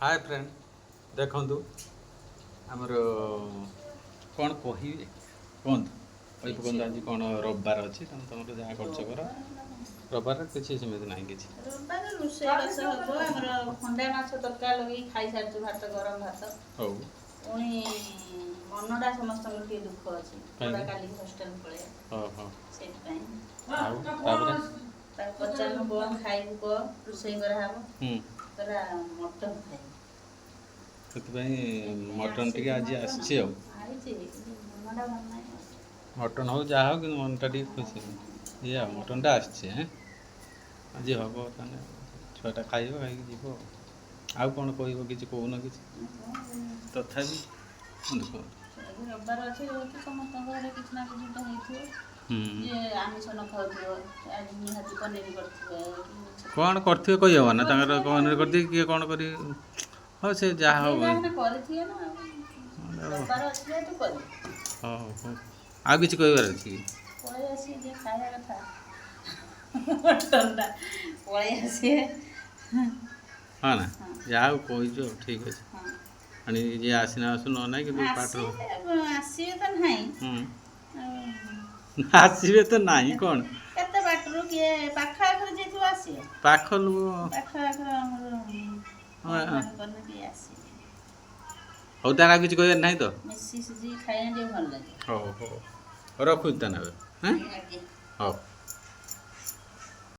ହାଏ friend, ଦେଖନ୍ତୁ, ଆମର କ'ଣ କହିବେ କୁହନ୍ତୁ, କହି ପକାନ୍ତୁ। ଆଜି କ'ଣ ରବିବାର ଅଛି, ତମେ ତମର ଯାହା କରୁଛ କର। ରବିବାର କିଛି ସେମିତି ନାହିଁ କିଛି। ରବିବାର ରୋଷେଇବାସ ହବ। ଆମର ଖଣ୍ଡା ମାଛ ତରକାରୀ ଲଗେଇକି ଖାଇସାରିଛୁ ଭାତ, ଗରମ ଭାତ। ହଉ। ପୁଣି ମନଟା ସମସ୍ତଙ୍କର ଟିକେ ଦୁଃଖ ଅଛି। କାହିଁକି? କାଲି ହଷ୍ଟେଲ ପଳେଇବା। ଓହୋ। ସେଇଥିପାଇଁ। ଆଉ ତାପରେ? ତାକୁ ପଚାରିଲୁ, କ'ଣ ଖାଇବୁ କହ, ରୋଷେଇ କରାହବ। କହିଲା, ମଟନ୍ ଖାଇବୁ। ସେଥିପାଇଁ ମଟନ୍ ଟିକେ ଆଜି ଆସିଛି ଆଉ। ଆଇଛି, କିନ୍ତୁ ମନଟା ଭଲ ନାହିଁ ଆଉ। ମଟନ୍ ହଉ, ଯାହା ହଉ, କିନ୍ତୁ ମନଟା ଟିକେ ଖୁସି ଇଏ ଆଉ। ମଟନ୍ଟା ଆସିଛି ହେଁ, ଆଜି ହବ। ତାହେଲେ ଛୁଆଟା ଖାଇବ, ଖାଇକି ଯିବ ଆଉ। ଆଉ କ'ଣ କହିବ? କିଛି କହୁନ କିଛି ତଥାପି, କୁହନ୍ତୁ କୁହନ୍ତୁ। ଆଜି ରବିବାର ଅଛି ଯେହେତୁ ସମସ୍ତଙ୍କ ଘରେ କିଛି ନା କିଛି ଗୋଟେ ହେଇଥିବ। ଯିଏ ଆମିଷ ନ ଖାଉଥିବ, ଆଜି ନିହାତି ପନିର କରିଥିବେ କି କ'ଣ କରିଥିବେ କହିହେବ ନା। ତାଙ୍କର କ'ଣ କରିଥିବେ, କିଏ କ'ଣ କରି, ହଉ, ସେ ଯାହା ଯିଏ ହବ। ଯାହା କରିଥିବେ ନା ଆଉ। ରବିବାର ଅଛି ଯେହେତୁ କରିବେ। ହଉ ହଉ, ଆଉ କିଛି କହିବାର ଅଛି କି? ପଳେଇ ଆସିବେ, ଯିଏ ଖାଇବା କଥା ମଟନଟା ପଳେଇ ଆସିବେ। ହଁ ନା, ଯାହା ହଉ କହିଛୁ ଆଉ, ଠିକ୍ ଅଛି। ଆଣି ଯିଏ ଆସିନା ଆସୁ, ନ ନାହିଁ କିନ୍ତୁ ପାଠ ଆସିବେ, ଆସିବେ ତ ନାହିଁ। ଆଉ ଆସିବେ ତ ନାହିଁ କ'ଣ? କେତେ ବାଟରୁ କିଏ ପାଖ ଆଖରେ ଯିଏ ଥିବ ଆସିବେ। ପାଖ ଲୋକ। ପାଖ ଆଖର ଆମର କଲେ କିଏ ଆସିବେ। ହଉ, ତାହେଲେ ଆଉ କିଛି କହିବାର ନାହିଁ ତ? ମିଶି ସିଝିକି ଖାଇବା ଟିକେ ଭଲ ଲାଗେ। ହଉ ହଉ, ରଖୁଛି ତାହେଲେ ଏବେ ହେଁ। ଆଜ୍ଞା। ହଉ।